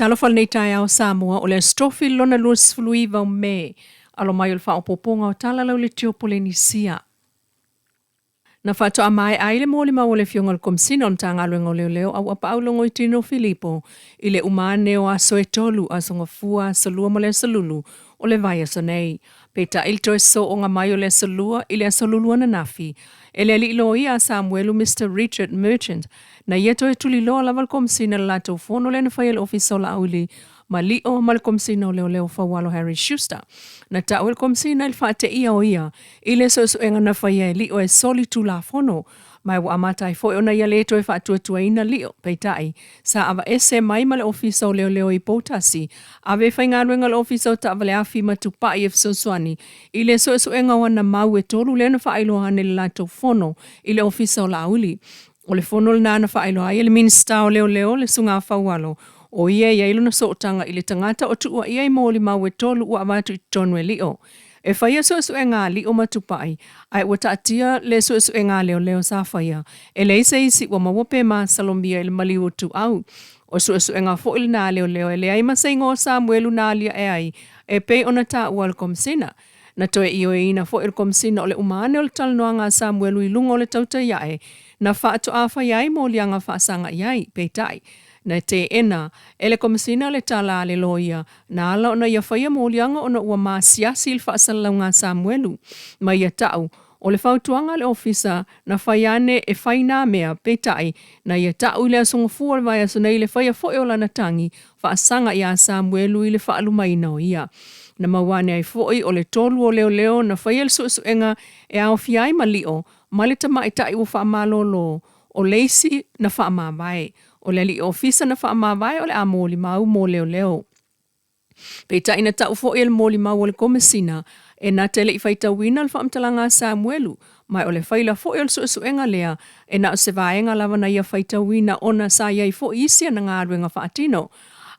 Talofa lenei taeao Samoa, o le Aso Tofi lona 29 o Me, alo mai o le faaopoopoga o tala lau le tio Polenisia. Na faatoa maea ai le molimau a le Afioga i le Komesina o le Matagaluega o Leoleo Auapaau Logoitino Filipo i le uma ane o aso e tolu, Aso Gafua, Aso Lua ma le Aso Lulu o le vaiaso nei. Peitai le toe sooga mai o le Aso Lua i le Aso Lulu ananafi e le alii loia a Samuelu Mister Richard Merchant, na ia toe tuliloa lava le Komesina i le latou fono lea na faia i le Ofisa o Laauli ma Lio ma le Komesina o Leoleo Faualo Harry Schuster. Na tau e le Komesina i le faateia o ia i le suesuega na faia e Lio e soli tulafono, ma ua amata ai foi ona ia le toe faatuatuaina Lio. Peitai, sa aveese mai ma le Ofisa o Leoleo i Poutasi, ave e faigaluega le Ofisa o Taavaleafi ma Tupai e fesoasoani i le suesuega o ana mau e tolu lea na faailoa ane i le latou fono i le Ofisa o Laauli. O le fono lena na faailoa ai e le Minisita o Leoleo le Suga Faualo o ia e i ai lona sootaga i le tagata o tuuaia i molimau e tolu ua avatu i totonu e Lio. E faia suesuega a Lio ma Tupai, ae ua taatia le suesuega a leoleo sa faia, e leai se isi ua maua pe masalomia i le maliu o Tuau. O suesuega foi lena a leoleo e leai ma se igoa o Samuelu na aliae ai e pei ona taua e le Komesina. Na toe ioeina foi e le Komesina o le uma ane o le talanoaga a Samuelu i luga o le tautai ae na faatoa faia ai moliaga faasaga i ai, peitai, Na teena e le Komesina le tala a le loia na ala ona ia faia moliaga ona ua maasiasi i le faasalalauga a Samuelu. Ma ia ta'u, o le fautuaga a le Ofisa na fai ane e fai nā mea, peitai, na ia ta'u i le aso Gafua o le vaiaso nei le faia foi o lana tagi faasaga iā Samuelu i le faalumaina o ia. Na maua ane ai foi o le tolu o leoleo na faia le suesuega e aofia ai ma Lio ma le tamaitai ua faamalolo O le isi na faamavae, o le alii ofisa na faamavae o le a molimau mo leoleo. Peitai na tau foi e le molimau a le Komesina e na te le i faitauina le faamatalaga a Samuelu, ma o le faila foi o le suesuega lea e na o se vaega lava na ia faitauina ona sa i ai foi isi ana galuega faatino.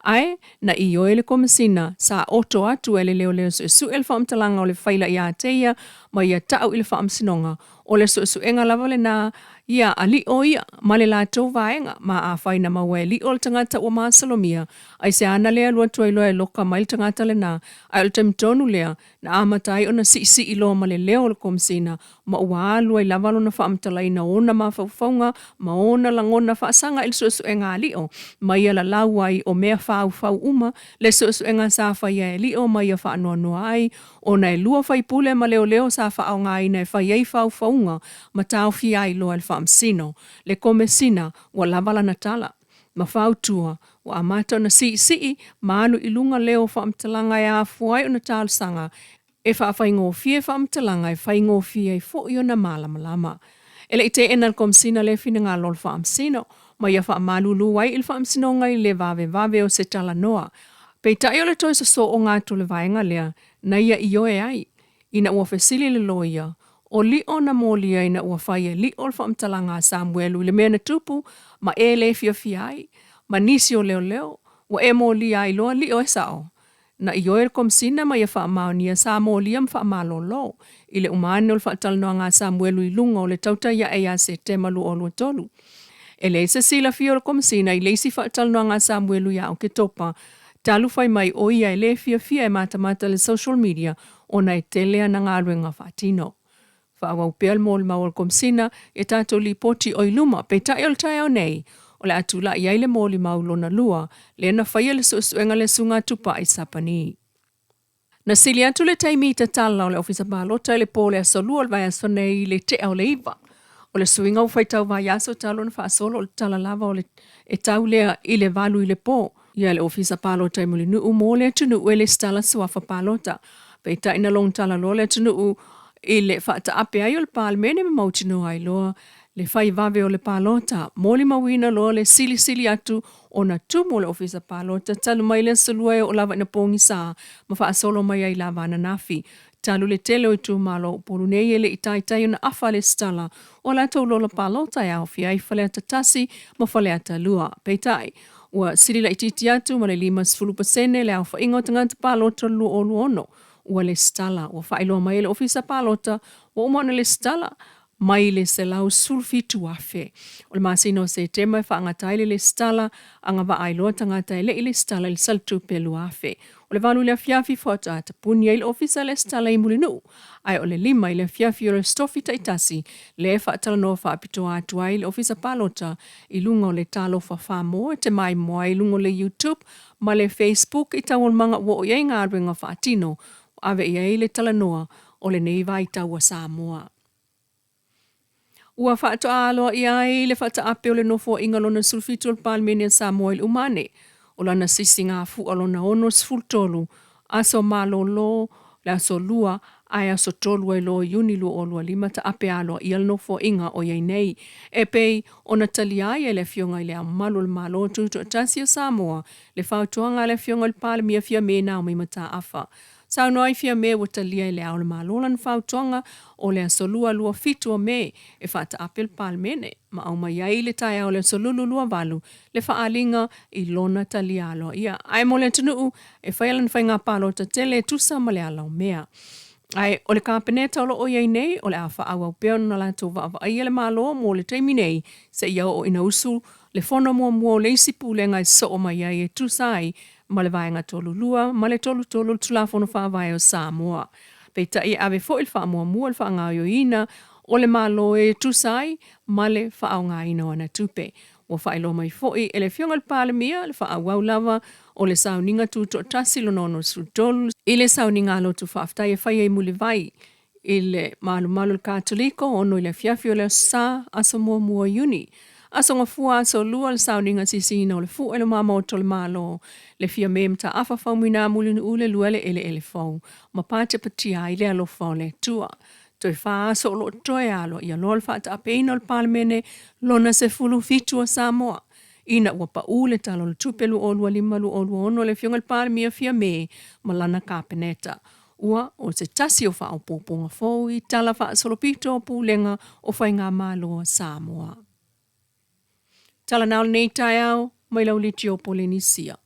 Ae na ioe le Komesina sa oto atu e le leoleo suesue le faamatalaga o le faila ia te ia ma ia tau i le Faamasinoga O le suesuega lava lena ia a Lio ia ma le latou vaega, ma afai na maua e Lio le tagata ua masalomia, aisea na le alu atu ai loa e loka mai le tagata lena, ae o le taimi tonu lea na amata ai ona siisii loa ma le leo o le Komesina ma ua alu ai lava lona faamatalaina o ona mafaufauga ma ona lagona faasaga i le suesuega a Lio ma ia lalau ai o mea faufau uma le suesuega sa faia e Lio ma ia faanoanoa ai Ona e lua faipule ma leoleo sa faaaogaina e fai ai faufauga ma taofia ai loa e le Faamasino le Komesina ua lava lana tala ma fautua ua amata ona siisii ma alu i luga leo o faamatalaga e afua ai ona talosaga e faafaigofie faamatalaga e faigofie ai foi ona malamalama. E le i teena e le Komesina lea finagalo o le Faamasino ma ia faamalulu ai i le Faamasinoga i le vavevave o se talanoa. Peitai o le toe sosooga atu o le vaega lea na ia ioe ai, ina ua fesili le loia, o Lio na molia ina ua fai e Lio le faamatalaga a Samuelu i le mea na tupu ma e le fiafia ai, ma nisi o leoleo, ua e molia ai loa Lio e sao. Na ioe le Komesina ma ia faamaonia sa molia ma faamalolo i le uma ane o le faatalanoaga a Samuelu i luga o le tautai ae ia Setema 2023. E leai se silafia o le Komesina i le isi faatalanoaga a Samuelu ia Oketopa talu fai mai o ia e le fiafia e matamata i le social media ona e tele ana galuega faatino. Faaauau pea le molimau a le Komesina i a tatou lipoti o i luma, peitai o le taeao nei, o le a tulai ai le molimau lona lua lea na faia le suesuega le Susuga Tupai Sapani. Na sili atu le taimi i tatala o le Ofisa Palota i le po o le Aso Lua o le vaiaso nei i le tea o le 9. O le suiga ua faitau vaiaso talu ona faasolo o le tala lava o le e tau lea i le 8 i le po. Ia le Ofisa Palota i Mulinuu mo le atunuu e lesitala suafa palota. Peitai na logotala loa le atunuu i le faataape ai o le Palemene ma mautinoa ai loa le fai vave o le palota, molimauina loa le silisili atu ona tumu o le Ofisa Palota talu mai le aso Lua e oo lava ina pogisa ma faasolo mai ai lava ananafi. Talu le tele o itumalo o Upolu nei e le i taitai ona afa lesitala o latou lola palota e aofia ai Faleata 1 ma Faleata 2. Peitai, ua sili laitiiti atu ma le 50% le aofaiga o tagata palota o le 2026 ua lesitala. Ua faailoa mai e le Ofisa Palota ua uma ona lesitala. mai le 117,000. O le masina o Setema e faagata ai le lesitala, agavaa ai loa tagata e le i lesitala i le saletupe 2000. O le 8 i le afiafi faatoa tapuni ai le ofisa lesitala i Mulinuu, ae o le 5 i le afiafi o le Aso Tofi taitasi le faatalanoa faapitoa atu ai le ofisa palota i luga o le Talofa Samoa e te maimoa ai i luga o le YouTube ma le Facebook i taualumaga ua oo i ai galuega faatino ave i ai le talanoa o lenei vaitau a Samoa. Ua faatoa aloaia ai le faataape o le Nofoaiga lona 17 o le Palemene a Samoa i le uma ane o lana sisigafua lona 63, aso malolo le aso 2 ae aso 3 ai loa o Iuni 2025 taape aloaia le Nofoaiga o i ai nei e pei ona talia ai e le Afioga i Le Ao Mamalu o le Malo Tutoatasi o Samoa le fautuaga a le Afioga i le Palemia Fiame Naomi Mataafa. Saunoa ai Fiame ua talia e Le Ao o le Malo lana fautuaga o le aso 2 27 o Me e faataape le Palemene ma aumai ai le taeao o le aso Lulu 28 le faaaliga i lona talia aloaia. Ae mo le atunuu e faia lana faiga palota tele e tusa ma le ala o mea. Ae o le Kapeneta o lo o i ai nei, o le a faaauau pea ona latou vaavaaia le Malo mo le taimi nei seia oo ina usu le fono muamua o le isi Pulega e sosoo mai ai e tusa ai ma le Vaega 32 ma le 33 o le Tulafono Faavae o Samoa. Peitai e ave foi le faamuamua i le faagaoioiina o le Malo e tusa ai ma le faaaogaina o ana tupe. Ua faailoa mai foi e le Afioga i le Palemia le faaauau lava o le sauniga tutoatasi lona 63 i le sauniga a lotu faafetai e faia i Mulivai i le malumalu o le Katoliko 6 i le afiafi o le Aso Sa, aso muamua o Iuni. Aso Gafua aso 2 le sauniga sisiina o le fua i le Mamoto o le Malo, le Fia Me Mataafa Faumuina Mulinuu le lua le eleele fou ma patepatia ai le alofa o le Atua. Toe fa aso o lo o toe aloaia loa le faataapeina o le Palemene lona 17 o Samoa. Ina ua pau le Tala o le Tupe 2025/2026 a le Afioga i le Palemia Fiame ma lana Kapeneta, ua o se tasi o faaopoopoga fou i tala faasolopito o Pulega o Faigamalo a Samoa. Tala na o lenei taeao mai Lauliti o Polenisia.